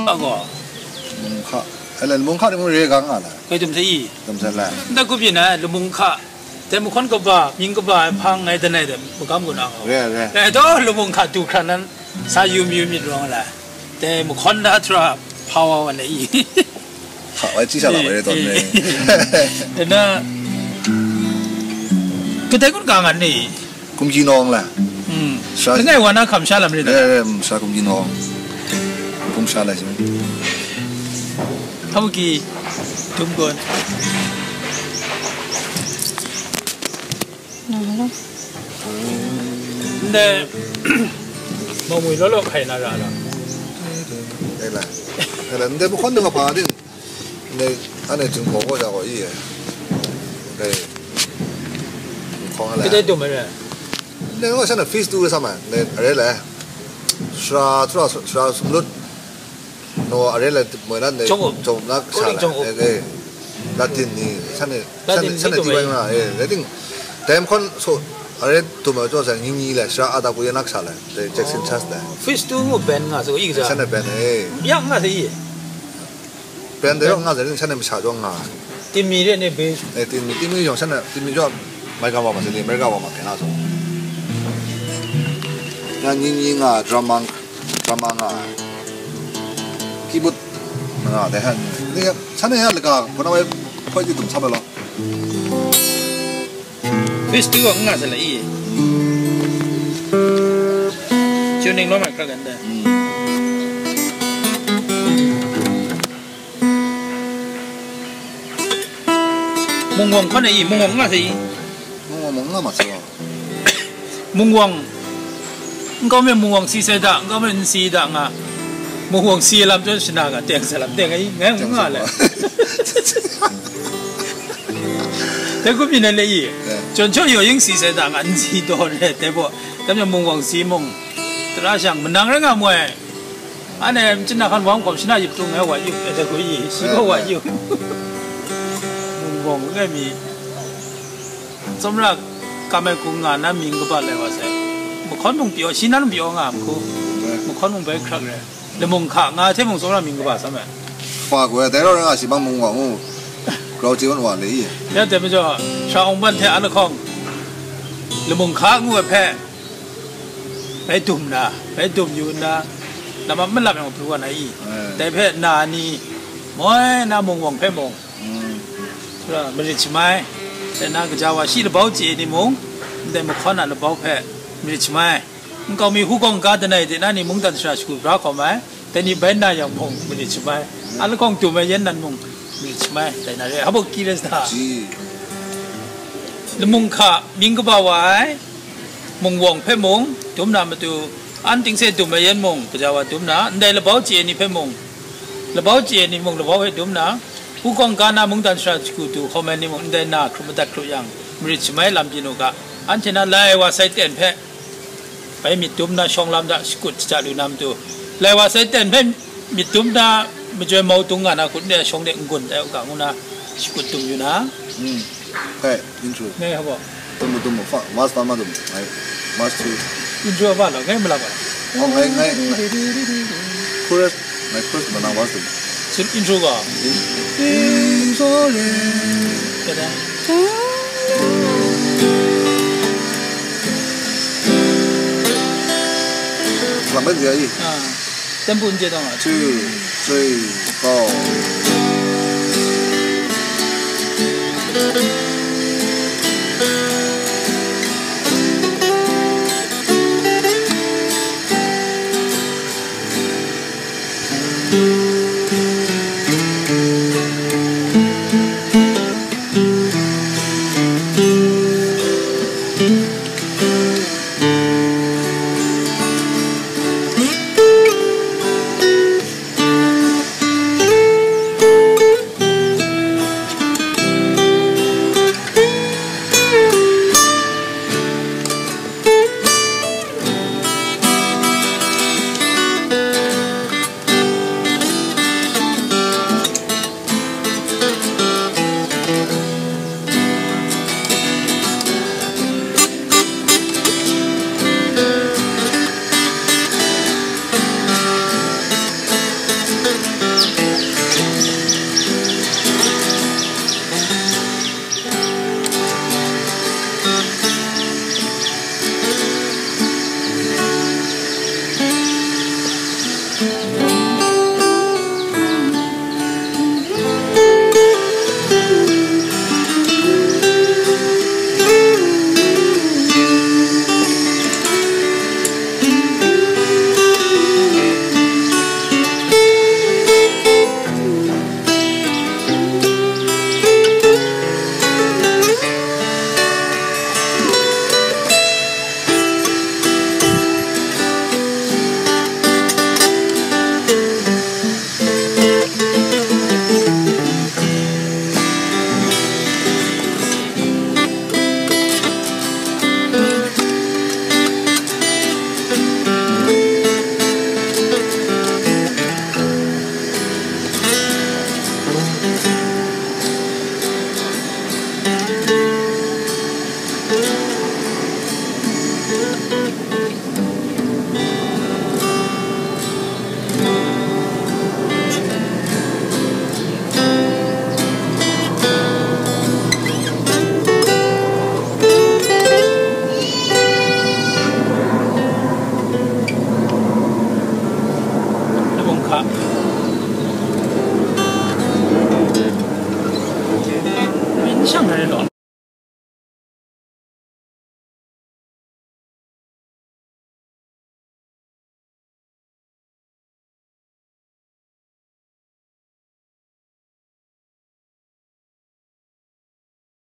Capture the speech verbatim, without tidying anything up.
Hpa gaw. Mung hka. Ai la, mung hka ni mung re ga nga la. Kai dum sa i. Dum sa la. Nda kup yin ai, lamung hka. Dai mahkawn kaba, mying kaba ai hpang ngai danai de, magam gu na gaw. Re, re. Dai daw lamung hka du hkran nan, sa yum yum myit rawng la. Dai mahkawn da htra hpa wa wa le i. Hka wai chi sa la wai re tawn re. Dai na, kadai kun ka ngan ni. Kumji nawng la. Hmm. Sha- Langai wa na hkam sha lam rin. Eh, eh, mm, sha kumji nawng. Kum sha la shi. Hau ki tum gon. Na lo. Nde. Mawngwi lo lo hkai na ra la. Eh la. Eh la, nde bu khon de ma pa din. Ndai, anhte Jinghpaw kaw ja gaw i e. Ndai, hkawng a le. Kadai dum ai re? Ndai, nga shan na feast tu re sa ma, ndai, are le. Sara, sara, sara sumlut. No, are le, moi na, ndai, Jong up. Jong up na Korean sa le. Jong up. Eh, eh. Latin ni, shan ni, Latin shan ni, ni shan ni dum ti ai. Bai ma, eh, I think, time kon so, are dum ai jaw sa, ni ni le, sara ada ku ya nak sa le. Ndai, Jackson Church le. Feast tu ngu band nga so, i ka ja. Shan na band, eh. Yak nga sa i. Band de rawng nga zawn, shan e masha jaw nga. Timi re ne be. Eh, timi, timi yawng shan e, timi jaw, America wa ma se, America wa ma phe na so. Ya ni ni nga, drama, drama nga. Keyboard nga, de han. Ni shan e ya laga, puna wai, poi di tum sa ba lo. Festival nga sa la i. Tuning lo mai kra ganda. Mungwang khaw na i, mungwang nga sa i. Mungwang mung nga ma sa. Mungwang. Nkau me mungwang si sai da, nkau me nsi da nga. Mungwang si lam chon shana ga, teng sa lam teng ai, ngai mung nga le. Dai kup mi nan le i, chon chon yaw ying si sai da nga, nsi daw re, dai baw, dai majaw mungwang si mung, tara shang, manang rai nga mu ai, anhte machyin na hkan wang hkawm shana yip tung ai wa yip, dai gaw i, shi gaw wa yip. Mungwang ngai mi, tsawmra kam ai hku nga na mying kaba lai wa sai, mahkawn mung pyaw, shi nan pyaw nga ai hku, mahkawn mung bai hkrak rai. Lamung hka nga hte mung tsawra mying kaba sam ai. Hpa gaw dai rau rai nga shi bang mung wa mu, grau chye wan wa le i. Ya dai majaw, Sha Wungpan hte a lahkawng, lamung hka ngu ai hpe, bai dum na, bai dum yu nna, lam ap malap yang pru wa na i. Eh. Dai hpe na ni, moi na mungwang hpe mung, mm, tsawra marit shamai, dai na kaja wa shi labau chye ni mung, ndai mahkawn a labau hpe marit shamai. Nkau mi hukawng ga danai de na ni mungdan sara shagu bra hkawm ai, dai ni bai na yang hpung marit shamai, a lahkawng dum ai yan nan mung marit shamai, dai na re, hpa ki rai sa ta? Ji. Lamung hka mying kaba wa ai, mungwang hpe mung dum na matu, an ting se dum ai yan mung gaja wa dum na, ndai labau chye ni hpe mung, labau chye ni mung labau hpe dum na, hukawng ga na mungdan sara shagu du hkawm ai ni mung, ndai na hkrup madat hkrup yang, marit shamai lam byin u ga, anhte na lai wa sai ten hpe, bai myit dum na shawng lam da shakut shaja lu na matu, lai wa sai ten hpe myit dum na majoi mau tung nga na hkut de shawng de n-gun tai u ga ngu na shakut dum yu na. Hmm. Hei, intro. Ngai habo. Tum tum fa, mas fa ma tum. Ngai, mas tu. Intro ba lo, ngai malak ba. Oh, ngai, ngai, ngai. Chorus, ngai chorus mana mas tum. Sin intro ga. In, in, sorry. Kada. Lambat ya i. Ah. Tempo n je dang a. Two, three, four. hka,